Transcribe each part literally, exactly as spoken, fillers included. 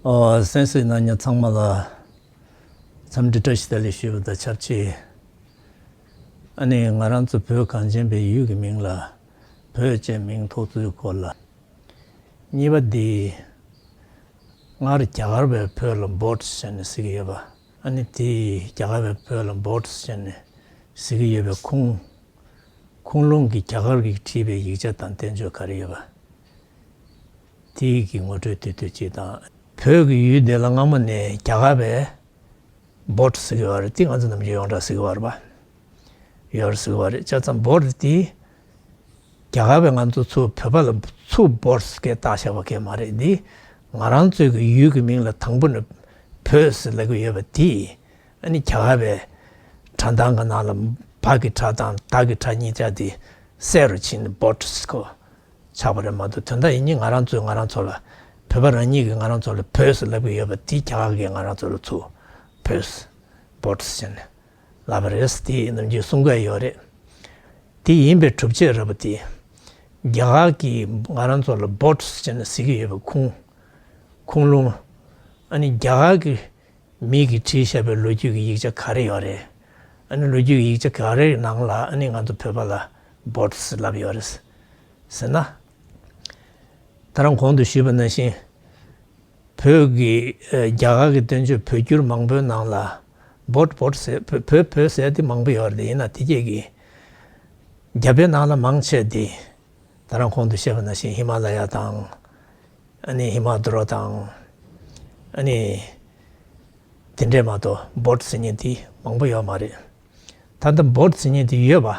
ཨོ། གསན་གཟིགས་གནང་མཁན་ཚང་མ་ལ་འཚམས་འདྲི་བཀྲ་ཤིས་བདེ་ལེགས་ཞུ་བ་དང་ཆབས་ཅིག་ཨ་ནི་ང་རང་ཚོ་བོད་གངས་ཅན་པའི་ཡུལ་གྱི་མིང་ལ་བོད་ཅེས་མིང་ཐོགས་ཚུལ་སྐོར་ལ། གཉིས་པ་འདི། སྔར་རྒྱ་གར་བས་བོད་ལ་བོཊ་ཟེར་ནས་ཟེར་གྱི་ཡོད་པ། ཨ་ནི་དེ་རྒྱ་གར་བས་བོད་ལ་བོཊ་ཟེར་ནས་ཟེར་གྱི་ཡོད་པའི་ཁུངས། ཁུངས་ལུང་གི་རྒྱ་གར་གྱིས་བྲིས་པའི་ཡིག་ཆ་དང་བསྟན་བཅོས་ག་རེ་ཡོད་པ། དེའི་གི་ངོ་སྤྲོད་དེ་དུས་གཅིག་དང་། བོད་ཀྱི་ཡུལ་དེ་ལ་སྔ་མོ་ནས་རྒྱ་གར་བས་བོཊ་ཟེར་གྱི་ཡོད་རེད། དེ་ང་ཚོ་ནམ་རྒྱུན་ཡོངས་གྲགས་ཟེར་གྱི་ཡོད་རེད་པ། ཡོད་རེད་ཟེར་གྱི་ཡོད་རེད། བྱས་ཙང་བོཊ་དེ་རྒྱ་གར་བས་ང་ཚོ་ཚུར་བོད་པ་ལ་ཚུར་བོཊ་ཟེར་བཏགས་བཞག་པ་གང་ཡང་མ་རེད། འདི་ང་རང་ཚོའི་གི་ཡུལ་གྱི་མིང་ལ་དང་པོ་ནས་བོད་ཟེར་ལབ་ཀྱི་ཡོད་པ་དེ། ཨ་ནི་རྒྱ་གར་བས་སྒྲ་གདངས་ཀྱི་ནང་ལ་བ་གི་སྒྲ་དང་ད་གི་སྒྲ་གཉིས་ཆ་དེ་གསལ་རུ་ཕྱིན་ནས་བོཊ་ཟེར་གོ་ཆགས་པ་རེད་མ་གཏོགས། དོན་དག་ཡིན་ནི་ང་རང་ཚོས་ང་རང་ཚོ་ལ། བོད་པ་རང་ཉིད་ཀྱིས་ང་རང་ཚོ་ལ་བོད་ཟེར་ལབ་ཀྱི་ཡོད་པ་དེ་རྒྱ་གར་གྱིས་ང་རང་ཚོ་ལ་ཚུར་བོད་ཟེར། བོཊ་ཟེར་ནས་ལབ་པ་རེད། དེ་ནམ་རྒྱུན་གསུང་གི་ཡོད་རེད། དེ་ཡིན་པའི་སྒྲུབ་བྱེད་རེད་པ་དེ། རྒྱ་གར་གྱིས་ང་རང་ཚོ་ལ་བོཊ་ཟེར་ནས་ཟེར་གྱི་ཡོད་པའི་ཁུངས། ཁུངས་ལུང་། ཨ་ནི་རྒྱ་གར་གྱི་མི་གིས་བྲིས་བཞག་པའི་ལོ་རྒྱུས་ཀྱི་ཡིག་ཆ་ག་རེ་ཡོད་རེད། ཨ་ནི་ལོ་རྒྱུས་ཀྱི་ཡིག་ཆ་ག་རེའི་ནང་ལ་ཨ་ནི་ང་ཚོ་བོད་པ་ལ་བོཊ་ཟེར་ལབ་ཡོད་རེད་ཟེར་ན། ད་རང་གོང་དུ་ཞུས་པ་ནང་བཞིན། བོད་ཀྱི་ཨ་རྒྱ་གར་གྱི་བསྟན་བཅོས་བོད་བསྒྱུར་མང་པོའི་ནང་ལ་བོཊ་བོཊ་ཟེར་བོད་བོད་བོད་ཟེར་དེ་མང་པོ་ཡོད་རེད། ཡིན་ན་དེ་རྗེས་ཀྱི་རྒྱ་བོད་ནང་ལ་མང་ཆེ་དེ། ད་རང་གོང་དུ་བཤད་པ་ནང་བཞིན་ཧི་མ་ལ་ཡ་དང་། ཨ་ནི་ཧི་མ་ལྡོག་དང་། ཨ་ནི་དེ་འདྲས་མ་གཏོགས་བོཊ་ཟེར་མཁན་དེ་མང་པོ་ཡོད་མ་རེད། ད་ལྟ་བོཊ་ཟེར་མཁན་དེ་ཡོད་པ།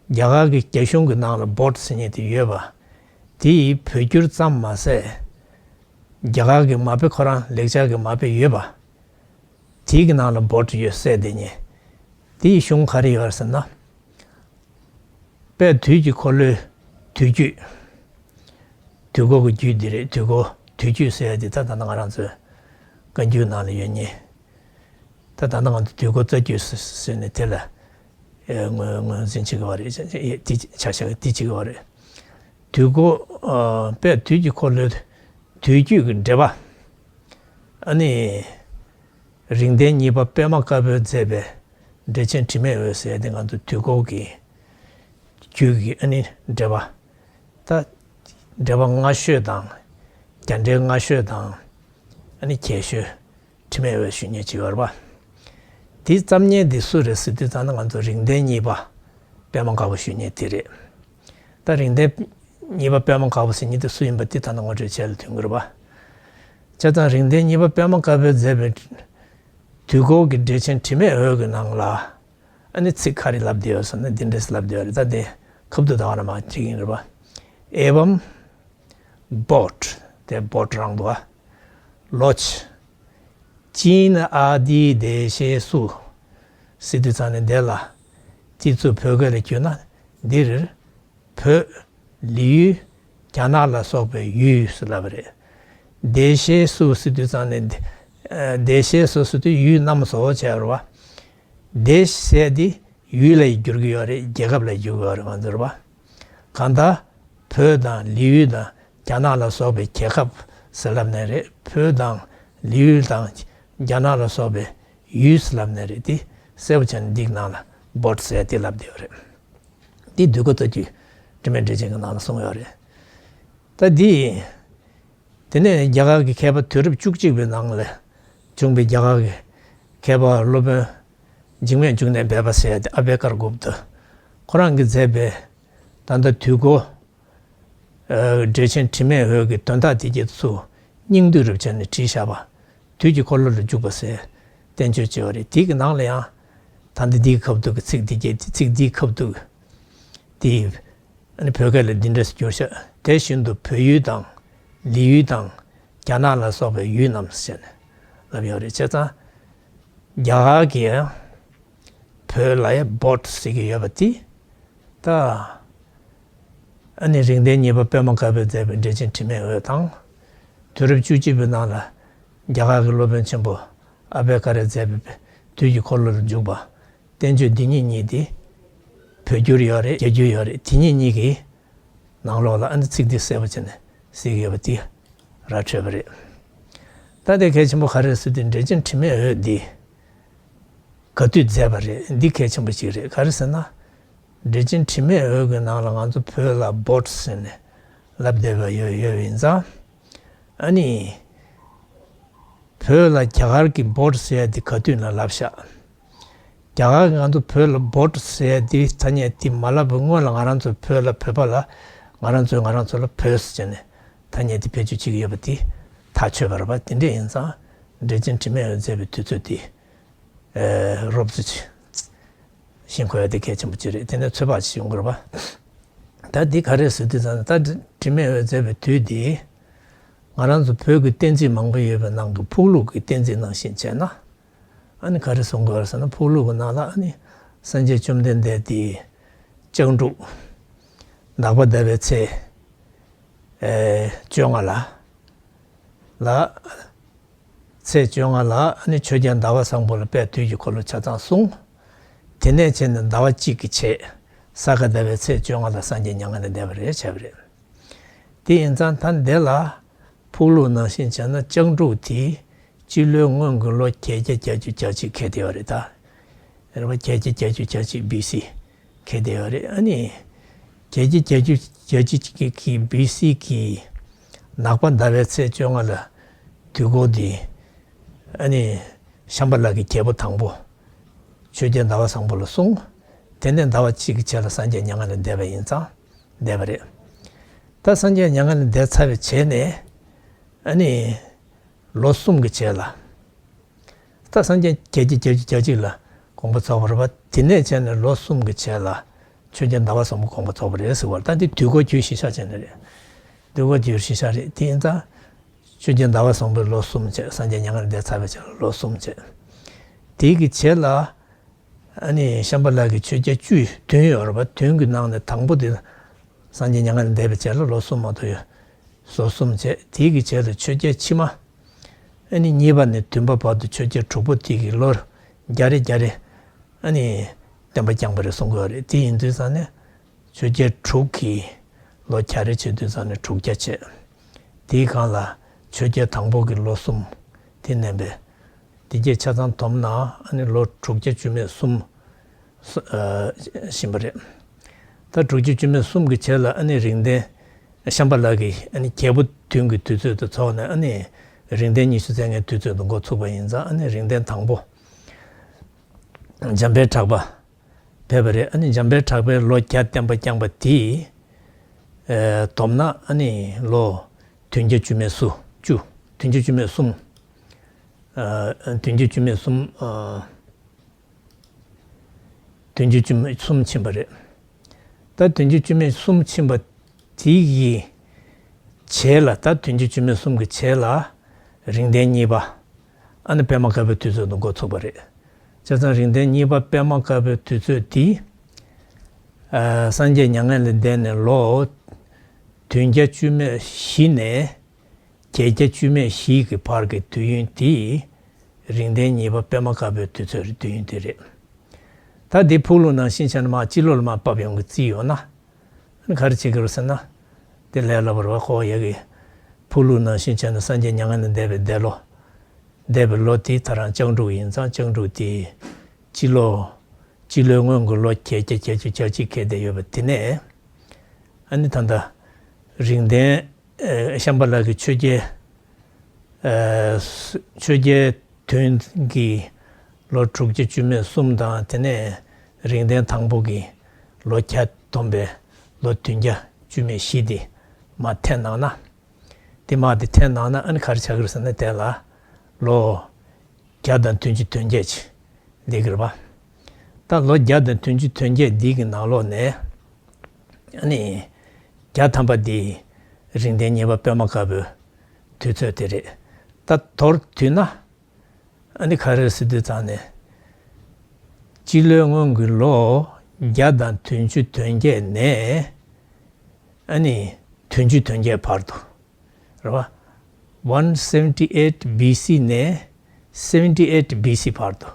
རྒྱ་གར་གྱི་རྒྱ་གཞུང་གི་ནང་ལ་བོཊ་ཟེར་མཁན་དེ་ཡོད་པ། དེ་ཡི་བོད་བསྒྱུར་ཙམ་མ་ཟད། རྒྱ་གར་གྱི་མ་དཔེ་ཁོ་རང་ལེགས་སྦྱར་གྱི་མ་དཔེ་ཡོད་པ། དེའི་གི་ནང་ལ་བོཊ་ཡོད་ཟེར་དེ་ཉིད། དེའི་གཞུང་ག་རེ་ཡོད་ཟེར་ན། དཔལ་དུས་ཀྱི་འཁོར་ལོའི་དུས་རྒྱུད། དུས་འཁོར་གྱི་རྒྱུད་འདི་རེད། དུས་འཁོར་དུས་རྒྱུད་ཟེར་ཡ་འདི་ད་ད་ལྟ་ང་རང་ཚོའི་བཀའ་འགྱུར་ནང་ལ་ཡོད་ཉེ། ད་ད་ལྟ་ང་ཚོ་དུས་འཁོར་རྩ་རྒྱུད་ཟེར་ནས་དེ་ལ་ངོས་ངོས་འཛིན་བྱེད་ཀྱི་བ་རེད། དེ་ཆ་བཞག་དེ་བྱེད་ཀྱི་བ་རེད། དུས་འཁོར། ཨ། དཔལ་དུས་ཀྱི་འཁོར་ལོའི་དུས་རྒྱུད་ཀྱི་འགྲེལ་པ། ཨ་ནི། རིགས་ལྡན་གཉིས་པ་པདྨ་དཀར་པོས་མཛད་པའི་འགྲེལ་ཆེན་དྲི་མེད་འོད་ཟེར་དེ་ང་ཚོ་དུས་འཁོར་གྱི་རྒྱུད་ཀྱི་ཨ་ནི་འགྲེལ་པ། ད་འགྲེལ་པ་སྔ་ཤོས་དང་། རྒྱ་འགྲེལ་སྔ་ཤོས་དང་། ཨ་ནི་རྒྱས་ཤོས། དྲི་མེད་འོད་ཞུ་མཁན་ཅིག་ཡོད་རེད་པ། དེ་བརྩམས་མཁན་དེ་སུ་རེད་ཟེར་དུས་ཙམ་ན་ང་ཚོ་རིགས་ལྡན་གཉིས་པ་པདྨ་དཀར་པོ་ཞུ་མཁན་དེ་རེད། ད་རིགས་ལྡན་གཉིས་པ་པདྨ་དཀར་པོ་ཟེར་མཁན་དེ་སུ་ཡིན་པ་དེ་ད་ནང་ངོ་སྤྲོད་བྱས་ལ་ཐོན་གྱི་རེད་པ། བྱས་ཙང་རིགས་ལྡན་གཉིས་པ་པདྨ་དཀར་པོས་མཛད་པའི་དུས་འཁོར་གྱི་འགྲེལ་ཆེན་དྲི་མེད་འོད་ཀྱི་ནང་ལ། ཨ་ནི་ཚིག་ག་རེ་ལབ་བསྡད་ཡོད་ཟེར་ན་འདི་འདྲས་ལབ་བསྡད་ཡོད་རེད། ད་དེ་ཁ་བསྡུ་ད་ག་རང་མ་བྱེད་ཀྱི་ཡིན་རེད་པ། ཨེ་བམ། བོཊ། དེ་བོཊ་རང་འདུག་ཨ། ལོ་ཆ། ཅིན་ཨ་དི་དེ་ཤེ་སུ། ཟེར་དུས་ཙམ་ནས་འདི་ལ། དེ་ཚུར་བོད་སྐད་ལ་བསྒྱུར་ན། འདིར། བོད། ལི་ཡུལ། རྒྱ་ནག་ལ་སོགས་པའི་ཡུལ་ཟེར་ལབ་པ་རེད། དེ་ཤེ་སུ་ཟེར་དུས་ཙམ་ནས། དེ་ཤེ་སུ་ཟེར་དུས་ཡུལ་རྣམས་སོ་བྱས་རེད་པ། དེ་ཟེར་དེ་ཡུལ་ལ་བསྒྱུར་གྱི་ཡོད་རེད། རྒྱལ་ཁབ་ལ་བསྒྱུར་གྱི་ཡོད་རེད། ང་ཚོར་བ། གང་ལྟར་བོད་དང་ལི་ཡུལ་དང་རྒྱ་ནག་ལ་སོགས་པའི་རྒྱལ་ཁབ་ཟེར་ལབ་ནའི་རེད། བོད་དང་ལི་ཡུལ་དང་རྒྱ་ནག་ལ་སོགས་པའི་ཡུལ་ཟེར་ལབ་ནའི་རེད། དེ་གསལ་པོ་བྱས་ནས་འདིའི་ནང་ལ་བོཊ་ཟེར་དེ་ལབ་བསྡད་ཡོད་རེད། འདི་དུས་འཁོར་རྩ་རྒྱུད་དྲི་མེད་འགྲེལ་ཆེན་གྱི་ནང་ལ་གསུངས་ཡོད་རེད། ད་འདི། དེ་ནས་རྒྱ་གར་གྱི་མཁས་པ་དུས་རབས་བཅུ་གཅིག་པའི་ནང་ལ་བྱུང་བའི་རྒྱ་གར་གྱི་མཁས་པ་སློབ་དཔོན་འཇིགས་མེད་འབྱུང་གནས་སྦས་པ་ཟེར་ཡ་དེ་ཨ་བྷེ་ཀར་གུབ་ཏུ། ཁོ་རང་གིས་མཛད་པའི་ད་ལྟ་དུས་འཁོར། ཨ། འགྲེལ་ཆེན་དྲི་མེད་འོད་ཀྱི་དོན་དག་དེ་རྒྱ་ཚུར་སྙིང་བསྡུས་རུ་བྱས་ནས་བྲིས་བཞག་པ། དུས་ཀྱི་འཁོར་ལོ་ལ་འཇུག་པ་ཟེར་བསྟན་བཅོས་བྱས་པ་རེད། དེ་གི་ནང་ལ་ཡང་ད་ལྟ་འདིའི་ཁ་བསྡུ་གི་ཚིག་འདི་རྒྱ་ཚིག་འདིའི་ཁ་བསྡུ་གི་དེ། ཨ་ནི་བོད་སྐད་ལ་འདི་འདྲས་བསྒྱུར་བཞག་དེ་བཞིན་དུ་བོད་ཡུལ་དང་། ལི་ཡུལ་དང་། རྒྱ་ནག་ལ་སོགས་པའི་ཡུལ་རྣམས་ཟེར་ནས་ལབ་ཡོད་རེད། བྱས་ཙང་། རྒྱ་གར་གྱིས་བོད་ལ་ཡང་བོཊ་ཟེར་གྱི་ཡོད་པ་དེ། ད། ཨ་ནི་རིགས་ལྡན་གཉིས་པ་པདྨ་དཀར་པོས་མཛད་པའི་འགྲེལ་ཆེན་དྲི་མེད་འོད་དང་། དུས་རབས་བཅུ་གཅིག་པའི་ནང་ལ་རྒྱ་གར་གྱི་སློབ་དཔོན་ཆེན་པོ་ཨ་བྷེ་ཀ་རས་མཛད་པའི་དུས་ཀྱི་འཁོར་ལོ་ལ་འཇུག་པ། བསྟན་བཅོས་འདི་གཉིས་གཉིས་དེ་བོད་བསྒྱུར་ཡོད་རེད། རྒྱ་བསྒྱུར་ཡོད་རེད། དེ་གཉིས་གཉིས་ཀྱི་ནང་ལོགས་ལ་ཨ་ནི་ཚིག་འདི་གསལ་པོ་བྱས་ནས་གཟིགས་ཡོད་པ་དེ་ར་འཕྲོད་པ་རེད། ད་དེ་གལ་ཆེན་པོ་ག་རེ་ཟེར་དུས་འགྲེལ་ཆེན་དྲི་མེད་འོད་འདི་ག་དུས་མཛད་པ་རེད། འདི་གལ་ཆེན་པོ་ཞིག་རེད། ག་རེ་ཟེར་ན། འགྲེལ་ཆེན་དྲི་མེད་འོད་ཀྱི་ནང་ལ་ང་ཚོ་བོད་ལ་བོཊ་ཟེར་ནས་ལབ་བསྡད་པ་ཡོད་ཡོད་ཡིན་ཙང་། ཨ་ནི། བོད་ལ་རྒྱ་གར་གྱི་བོཊ་ཟེར་ཡ་འདི་ག་དུས་ན་ལབ་ཤག་རྒྱ་གར་གྱིས་ང་ཚོ་བོད་ལ་བོཊ་ཟེར་ཡ་འདི་ཐ་སྙད་འདི་མ་ལབ་པའི་སྔོན་ལ་ང་རང་ཚོ་བོད་ལ་བོད་པ་ལ་ང་རང་ཚོས་ང་རང་ཚོ་ལ་བོད་ཟེར་ནས་ཐ་སྙད་འདི་བེད་སྤྱོད་བྱེད་ཀྱི་ཡོད་པ་འདི་ཐག་ཆོད་པ་རེད་པ། དེ་འདྲ་ཡིན་ཙང་འགྲེལ་ཆེན་དྲི་མེད་འོད་མཛད་པའི་དུས་ཚོད་འདི། ཨེ། རོབ་ཙམ་ཅིག་ཤེས་དགོས་ཡ་དེ་གལ་ཆེན་པོ་ཅིག་རེད། དེ་ནས་ཚོད་དཔག་ཅིག་ཡོང་དགོས་རེད་པ། ད་འདི་ག་རེ་ཟེར་དུས་ཙམ་ད་དྲི་མེད་འོད་མཛད་པའི་དུས་འདི། ང་རང་ཚོ་བོད་ཀྱི་བསྟན་རྩིས་མང་པོ་ཡོད་པའི་ནང་གི་ཕུག་ལུགས་ཀྱི་བསྟན་རྩིས་ནང་བཞིན་བྱས་ན། ཨ་ནི་ག་རེ་གསུང་དགོས་རེད་ཟེར་ན། ཕུག་ལུགས་ཀྱི་ནང་ལ་ཨ་ནི་སངས་རྒྱས་བཅོམ་ལྡན་འདས་འདི་ལྕགས་འབྲུག་ནག་པ་ཟླ་བའི་ཚེས། ཨེ། བཅོ་ལྔ་ལ། ལ། ཚེས་བཅོ་ལྔ་ལ་ནི་ཆོས་རྒྱལ་ཟླ་བ་བཟང་པོ་ལ་དཔལ་དུས་ཀྱི་འཁོར་ལོ་ཆ་ཚང་གསུངས། དེ་ནས་བྱས་ནས་ཟླ་བ་གཅིག་གི་རྗེས་ས་ག་ཟླ་བའི་ཚེས་བཅོ་ལྔ་ལ་སངས་རྒྱས་མྱ་ངན་ལས་འདས་པ་རེད་བྱས་པ་རེད། དེ་ཡིན་ཙང་ད་འདི་ལ་ཕུག་ལུགས་ནང་བཞིན་བྱས་ན་ལྕགས་འབྲུག་དེ་སྤྱི་ལོའི་སྔོན་གྱི་ལོ་བརྒྱད་བརྒྱ་བརྒྱད་ཅུ་གྱ་གཅིག་འཁེལ་བསྡད་ཡོད་རེད་ད། རེད་བ། བརྒྱད་བརྒྱ་བརྒྱད་ཅུ་གྱ་གཅིག་བི་སི་འཁེལ་བསྡད་ཡོད་རེད། ཨ་ནི་བརྒྱད་བརྒྱ་བརྒྱད་ཅུ་གྱ་གཅིག་གི་བི་སི་གི་ནག་པ་ཟླ་བའི་ཚེས་བཅོ་ལྔ་ལ་དུས་འཁོར་འདི་ཨ་ནི་ཤམྦྷ་ལ་གི་རྒྱལ་པོ་དང་པོ་ཆོས་རྒྱལ་ཟླ་བ་བཟང་པོ་ལ་གསུངས། དེ་ནས་ཟླ་བ་གཅིག་གི་རྗེས་ལ་སངས་རྒྱས་མྱ་ངན་ལས་འདས་པ་ཡིན་ཙང་འདས་པ་རེད། ད་སངས་རྒྱས་མྱ་ངན་ལས་འདས་ཚར་བའི་རྗེས་ནས་ཨ་ནི་ལོ་གསུམ་གྱི་རྗེས་ལ། ད་སངས་རྒྱས་བརྒྱད་བརྒྱ་བརྒྱད་ཅུ་གྱ་གཅིག་ལ་དགོངས་པ་རྫོགས་པ་རེད་པ། དེ་ནས་བྱས་ནས་ལོ་གསུམ་གྱི་རྗེས་ལ་ཆོས་རྒྱལ་ཟླ་བ་བཟང་པོ་དགོངས་པ་རྫོགས་པ་རེད་ཟེར་བ་རེད། ད་འདི་དུས་འཁོར་རྒྱུད་གཞིར་བཞག་བྱས་ནས་རེད། དུས་འཁོར་རྒྱུད་གཞིར་བཞག་རེད། དེ་ཡིན་ཙང་ཆོས་རྒྱལ་ཟླ་བ་བཟང་པོའི་ལོ་གསུམ་བྱས། སངས་རྒྱས་མྱ་ངན་ལས་འདས་ཚར་བའི་རྗེས་ལ་ལོ་གསུམ་བྱས། དེའི་གི་རྗེས་ལ་ཨ་ནི་ཤམྦྷ་ལ་གི་ཆོས་རྒྱལ་བཅུ་བདུན་ཡོད་རེད་པ། བདུན་གྱི་ནང་ནས་དང་པོ་དེ་སངས་རྒྱས་མྱ་ངན་ལས་འདས་པའི་རྗེས་ལ་ལོ་གསུམ་མ་གཏོགས་ཡོད། ལོ་གསུམ་བྱས། དེའི་གི་རྗེས་ལ་ཆོས་རྒྱལ་ཕྱི་མ། ཨ་ནི་གཉིས་པ་ནས་བདུན་པ་བར་དུ་ཆོས་རྒྱལ་དྲུག་པོ་དེ་གི་ལོ་བརྒྱ་རེ་བརྒྱ་རེ་ཨ་ནི་བསྟན་པ་བསྐྱངས་པ་རེད་གསུང་གི་ཡོད་རེད། དེ་ཡིན་དུས་ཙང་ནས་ཆོས་རྒྱལ་དྲུག་གི་ལོ་བརྒྱ་རེ་བྱེད་དུས་ཙང་ནས་དྲུག་བརྒྱ་བྱས། དེའི་སྒང་ལ་ཆོས་རྒྱལ་དང་པོ་གི་ལོ་གསུམ་དེ་བསྣན་པས། དེ་གྱད་ཆ་ཚང་བསྡོམས་ན་ཨ་ནི་ལོ་དྲུག་བརྒྱ་བཅུ་མེད་གསུམ། ཨ། ཕྱིན་པ་རེད། ད་དྲུག་བརྒྱ་བཅུ་མེད་གསུམ་གྱི་རྗེས་ལ་ཨ་ནི་རིང་བསྟན་ཤམྦྷ་ལ་གི་ཨ་ནི་རྒྱལ་པོ་བདུན་གྱི་དུས་ཚོད་དུ་ཚོགས་ནས་ཨ་ནི་རིང་བསྟན་ཉི་ཤུ་རྩ་ལྔའི་དུས་ཚོད་དུ་འགོ་ཚུགས་པ་ཡིན་ཙང་། ཨ་ནི་རིང་བསྟན་དང་པོ་འཇམ་དཔལ་གྲགས་པ་ཕེབས་པ་རེད། ཨ་ནི་འཇམ་དཔལ་གྲགས་པས་ལོ་བརྒྱ་བསྟན་པ་བསྐྱངས་པ་དེ་ཨ་བསྡོམས་ན་ཨ་ནི་ལོ་བདུན་བརྒྱ་བཅུ་མེད་སུམ་ཅུ། བདུན་བརྒྱ་བཅུ་མེད་གསུམ། ཨ། བདུན་བརྒྱ་བཅུ་མེད་གསུམ། ཨ། བདུན་བརྒྱ་བཅུ་མེད་གསུམ་ཕྱིན་པ་རེད། ད་བདུན་བརྒྱ་བཅུ་མེད་གསུམ་ཕྱིན་པ་དེ་ཡི་རྗེས་ལ། ད་བདུན་བརྒྱ་བཅུ་མེད་གསུམ་གྱི་རྗེས་ལ་རིང་བསྟན་གཉིས་པ་ཨ་ནི་པདྨ་དཀར་པོའི་དུས་ཚོད་དུ་འགོ་ཚུགས་པ་རེད། བྱས་ཙང་རིང་བསྟན་གཉིས་པ་པདྨ་དཀར་པོའི་དུས་ཚོད་དེ། ཨ། སངས་རྒྱས་མྱ་ངན་ལས་འདས་ནས་ལོ་བདུན་བརྒྱ་བཅུ་མེད་བཞི་ནས་བརྒྱད་བརྒྱ་བཅུ་མེད་བཞི་གི་བར་གྱི་དུས་ཡུན་དེ་རིང་བསྟན་གཉིས་པ་པདྨ་དཀར་པོའི་དུས་ཚོད་རེད། དུས་ཡུན་དེ་རེད། ད་འདི་ཕུག་ལུགས་ནང་བཞིན་བྱས་ན་མར་སྤྱི་ལོ་ལ་མར་བབས་ཡོང་གི་རྩིས་ཡོད་ན། ག་རེ་བྱེད་ཀྱི་རེད་ཟེར་ན། དེ་ལས་སླ་པོ་རེད་པ། ཁོ་ཡ་གི་ཕུག་ལུགས་ནང་བཞིན་བྱས་ན་སངས་རྒྱས་མྱ་ངན་ལས་འདས་པའི་འདས་ལོ། འདས་པའི་ལོ་དེ་ད་རང་ལྕགས་འབྲུག་ཡིན་ཙང་ལྕགས་འབྲུག་དེ་སྤྱི་ལོ། སྤྱི་ལོའི་སྔོན་གྱི་ལོ་བརྒྱད་བརྒྱ་བརྒྱད་ཅུ་གྱ་གཅིག་འཁེལ་བསྡད་ཡོད་པ་དེ་ནས། ཨ་ནི་ད་ལྟ་རིང་བསྟན་ཨ་ཤམྦྷ་ལ་གི་ཆོས་རྒྱལ། ཨ། ཆོས་རྒྱལ་བདུན་གྱི་ལོ་དྲུག་བརྒྱ་བཅུ་མེད་གསུམ་དང་། དེ་ནས་རིང་བསྟན་དང་པོ་གི་ལོ་བརྒྱ་བསྡོམས་པའི་ལོ་བདུན་བརྒྱ་བཅུ་མེད་བཞི་དེ་མར་འཐེན་གནང་ན། དེ་མར་དེ་འཐེན་གནང་ན་ཨ་ནི་ག་རེ་ཆགས་ཀྱི་རེད་ཟེར་ན། དེ་ལ་ལོ་བརྒྱ་དང་བདུན་ཅུ་དོན་བརྒྱད་ཅིག་སླེབས་ཀྱི་རེད་པ། ད་ལོ་བརྒྱ་དང་བདུན་ཅུ་དོན་བརྒྱད་འདི་གི་ནང་ལོགས་ནས་ཨ་ནི་བརྒྱ་ཐམ་པ་འདི་རིང་བསྟན་གཉིས་པ་པདྨ་དཀར་པོའི་དུས་ཚོད་དེ་རེད། ད་མདོར་བསྡུས་ན་ཨ་ནི་ག་རེ་རེད་ཟེར་དུས་ཙང་ནས། སྤྱི་ལོའི་སྔོན་གྱི་ལོ་བརྒྱ་དང་བདུན་ཅུ་དོན་བརྒྱད་ནས་ཨ་ནི་བདུན་ཅུ་དོན་བརྒྱད་བར་དུ། རེད་བ། One seventy eight B C ནས་seventy eight B C བར་དུ།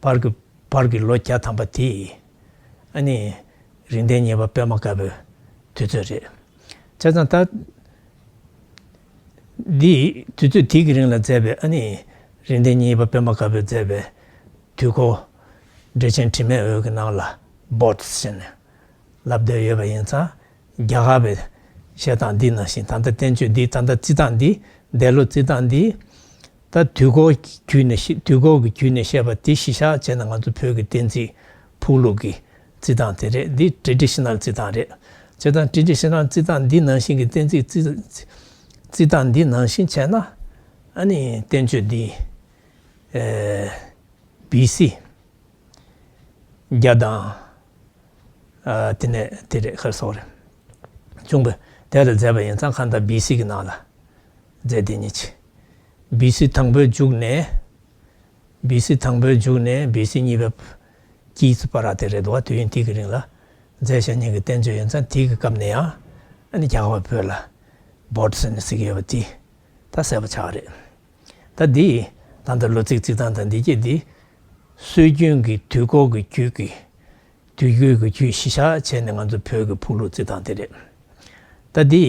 བར་གྱི་བར་གྱི་ལོ་བརྒྱ་ཐམ་པ་དེ་ཨ་ནི་རིང་བསྟན་གཉིས་པ་པདྨ་དཀར་པོའི་དུས་ཚོད་རེད། བྱས་ཙང་ད་ འདི་དུས་ཚོད་དེ་གི་རིང་ལ་མཛད་པའི་ཨ་ནི་རིག་ལྡན་གཉིས་པ་པད་མ་དཀར་པོས་མཛད་པའི་དུས་འཁོར་འགྲེལ་ཆེན་དྲི་མེད་འོད་ཀྱི་ནང་ལ་བོར་ཟེར་ནས་ལབ་བསྡད་ཡོད་པ་ཡིན་ཙང་། རྒྱ་གར་བའི་བཤད་སྟངས་འདི་ནང་བཞིན། ད་ལྟ་བསྟན་བཅོས་འདི། ད་ལྟ་རྩི་སྟངས་འདི། འདས་ལོ་རྩི་སྟངས་འདི། ད་དུས་འཁོར་གྱི་བརྒྱུད་ནས་བཤད། དུས་འཁོར་གྱི་བརྒྱུད་ནས་བཤད་པ་དེ་གཞི་བཞག་བྱས་ནས་ང་ཚོ་བོད་ཀྱི་གཏན་ཚིགས་ཕུག་ལུགས་ཀྱི་རྩི་སྟངས་དེ་རེད། འདི་ཊེ་ཌི་ཤི་ནལ་རྩི་སྟངས་རེད། བྱས་ཙང་ཊེ་ཌི་ཤི་ནལ་རྩི་སྟངས་འདི་ནང་བཞིན་གྱི་གཏན་ཚིགས་རྩི་རྩི་སྟངས་འདི་ནང་བཞིན་བྱས་ན། ཨ་ནི་བསྟན་བཅོས་འདི་ཨེ་བི་སི་བརྒྱ་དང་། ཨ། དེ་ནས་དེ་རེད། ཁར་སོགས་རེད། བྱུང་བས་དེ་ལ་མཛད་པ་ཡིན་ཙང་། གང་ལྟར་བི་སི་གི་ནང་ལ་མཛད། དེ་ཉིད་ཀྱི་བི་སི་དང་པོའི་མཇུག་ནས། བི་སི་དང་པོའི་མཇུག་ནས་བི་སི་གཉིས་པའི་དཀྱིལ་ཙམ་པ་ར་དེ་རེད་འདུག་བ། དུས་ཡུན་དེ་གི་རིང་ལ་མཛད་བཞག་མཁན་གྱི་བསྟན་བཅོས་ཡིན་ཙང་། དེ་གི་སྐབས་ནས་ཡང་ཨ་ནི་རྒྱ་གར་བ་བོད་ལ་བོར་ཟེར་ནས་ཟེར་གྱི་ཡོད་པ་དེ་ད་གསལ་པོ་ཆགས་རེད། ད་འདི་ད་ལྟ་ལོ་ཚིགས་རྩི་སྟངས་དང་འདི་སྐད་འདི་སྲོལ་རྒྱུན་གྱི་དུས་འཁོར་གྱི་རྒྱུད་ཀྱི། དུས་འཁོར་གྱི་རྒྱུད་གཞི་བཞག་བྱས་ནས་ང་ཚོ་བོད་ཀྱི་ཕུག་ལུགས་རྩི་སྟངས་དེ་རེད། ད་འདི་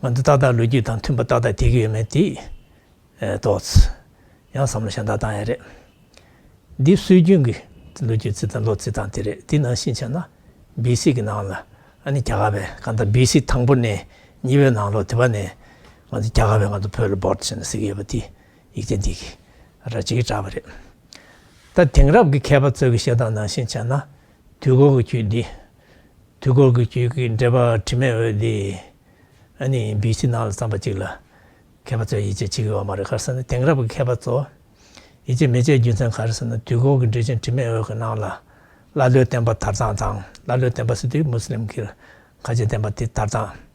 ང་ཚོ་ཏག་ཏག་ལོ་རྒྱུས་དང་མཐུན་པ་ཏག་ཏག་བསྡད་ཀྱི་ཡོད་མེད་དེ་ཨེ་ཏོག་ཙམ་ཡང་བསམ་བློ་གཞན་དག་བཏང་ཡ་རེད། འདི་སྲོལ་རྒྱུན་གྱི་ལོ་རྒྱུས་རྩི་སྟངས། ལོ་རྩི་སྟངས་དེ་རེད། དེ་ནང་བཞིན་བྱས་ན་བི་སི་གི་ནང་ལ་ཨ་ནི་རྒྱ་གར་བས། གང་ལྟར་བི་སི་དང་པོ་ནས་གཉིས་པའི་ནང་ལོགས་དེ་བ་ནས་ང་ཚོ་རྒྱ་གར་བས་ང་ཚོ་བོད་ལ་བོར་ཟེར་ནས་ཟེར་གྱི་ཡོད་པ་དེ་ཡིག་ཆ་འདི་གི་ར་གཅིག་གིས་བསྒྲགས་པ་རེད། ད་དེང་རབས་ཀྱི་མཁས་པ་ཚོ་གི་བཤད་སྟངས་ནང་བཞིན་བྱས་ན། དུས་འཁོར་གྱི་རྒྱུད་འདི། དུས་འཁོར་གྱི་རྒྱུད་ཀྱི་འགྲེལ་པ་དྲི་མེད་འོད་འདི། ཨ་ནི་བི་སི་ནང་ལ་བརྩམས་པ་ཅིག་ལ་མཁས་པ་ཚོས་ཡིད་ཆེས་བྱེད་ཀྱི་ཡོད་མ་རེད། ག་རེ་ཟེར་ན། དེང་རབས་ཀྱི་མཁས་པ་ཚོ་ཡིད་ཆེས་མི་བྱེད་རྒྱུ་མཚན་ག་རེ་ཟེར་ན། དུས་འཁོར་གྱི་འགྲེལ་ཆེན་དྲི་མེད་འོད་ཀྱི་ནང་ལ་ཀླ་ཀློའི་བསྟན་པ་དར་སྟངས་དང་། ཀླ་ཀློའི་བསྟན་པ་ཟེར་དུས་མུ་སི་ལིམ་གྱི་ཁ་ཆེའི་བསྟན་པ་དེ་དར་སྟངས།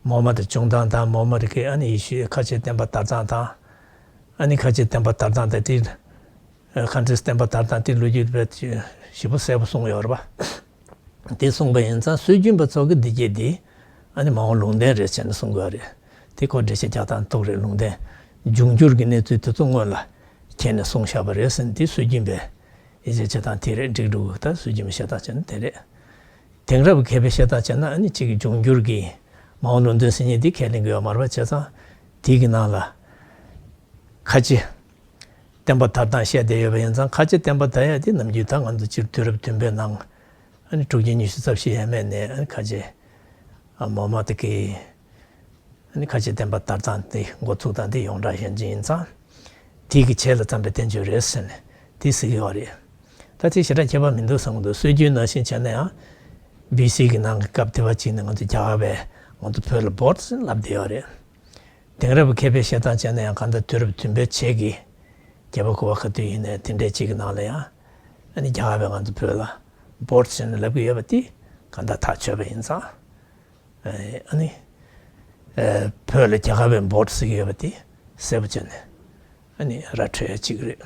མོ་ཧམ་མད་བྱུང་སྟངས་དང་། མོ་ཧམ་མད་ཀྱི་ཨ་ནི་ཡེ་ཤུའི་ཁ་ཆེའི་བསྟན་པ་དར་སྟངས་དང་། ཨ་ནི་ཁ་ཆེའི་བསྟན་པ་དར་སྟངས་དེ་དེ། ཁ་ཆེའི་བསྟན་པ་དར་སྟངས་དེ་ལོ་རྒྱུས་དཔེ་ཞིབ་པོ་གསལ་པོ་གསུངས་ཡོད་རེད་པ། དེ་གསུངས་པ་ཡིན་ཙང་། སྲོལ་རྒྱུན་པ་ཚོ་གིས་འདི་སྐད་འདི་ཨ་ནི་མ་འོངས་ལུང་བསྟན་རེད་ཟེར་ནས་གསུང་གི་ཡོད་རེད། དེ་ཁོ་འགྲེལ་བཤད་རྒྱག་སྟངས་སྡུག་རེད། ལུང་བསྟན་འབྱུང་འགྱུར་གྱི་གནས་ཚུལ་དེ་ཚོ་སྔོན་ལ་མཁྱེན་ནས་གསུངས་བཞག་པ་རེད་ཟེར་ནས། དེ་སྲོལ་རྒྱུན་པའི་ཡིད་ཆེས་བྱེད་སྟངས་དེ་རེད། འགྲིག་འགྲོ་གི། ད་སྲོལ་རྒྱུན་པའི་བཤད་སྟངས་བྱས་ན་དེ་རེད། དེང་རབས་མཁས་པའི་བཤད་སྟངས་བྱས་ན། ཨ་ནི་གཅིག་གི་འབྱུང་འགྱུར་གྱི་མ་འོངས་ལུང་བསྟན་ཟེར་མཁན་འདི་ཁས་ལེན་གྱི་ཡོད་མ་རེད་པ། བྱས་ཙང་དེ་གི་ནང་ལ་ཁ་ཆེ་བསྟན་པ་དར་སྟངས་བཤད་བསྡད་ཡོད་པ་ཡིན་ཙང་། ཁ་ཆེ་བསྟན་པ་དར་ཡ་དེ་ནམ་རྒྱུན་ད་ང་ཚོ་སྤྱིར་དུས་རབས་བདུན་པའི་ནང་། ཨ་ནི་དྲུག་བརྒྱ་ཉི་ཤུ་རྩ་བཞི་ཡས་མས་ནས། ཨ་ནི་ཁ་ཆེ་ཨ་མོ་ཧམ་མད་ཀྱི་ཨ་ནི་ཁ་ཆེ་བསྟན་པ་དར་སྟངས་དེ་འགོ་ཚུགས་སྟངས་དེ་ཡོངས་གྲགས་ཤན་ཅིག་ཡིན་ཙང་། དེ་གི་རྗེས་ལ་བརྩམས་པའི་བསྟན་བཅོས་རེད་ཟེར་ནས་དེ་ཟེར་གྱི་ཡོད་རེད། ད་དེ་ཞེ་དྲག་ཁྱད་པར་མི་འདུག་བསམ་གྱི་འདུག་སྲོལ་རྒྱུན་ནང་བཞིན་བྱས་ན་ཡང་། བི་སི་གི་ནང་གི་སྐབས་དེ་བ་གཅིག་ནས་ང་ཚོ་རྒྱ་གར་བས་ང་ཚོ་བོད་ལ་བོར་ཟེར་ལབ་བསྡད་ཡོད་རེད། དེང་རབས་མཁས་པའི་བཤད་སྟངས་བྱས་ན་ཡང་། གང་ལྟར་དུས་རབས་བདུན་པའི་རྗེས་ཀྱི་རྒྱལ་པོ་འཁོར་བ་ག་དུས་ཡིན་ནའི་དེ་འདྲའི་གཅིག་གི་ནང་ལ་ཡང་། ཨ་ནི་རྒྱ་གར་བས་ང་ཚོ་བོད་ལ་བོར་ཟེར་ནས་ལབ་ཀྱི་ཡོད་པ་དེ་གང་ལྟར་ཐག་ཆོད་པ་ཡིན་ཙང་། ཨ་ནི་ཨ་བོད་ལ་རྒྱ་གར་བས་བོར་ཟེར་གྱི་ཡོད་པ་དེ་གསལ་པོ་བྱས་ནས་ཨ་ནི་ར་འཕྲོད་ཡ་གཅིག་རེད།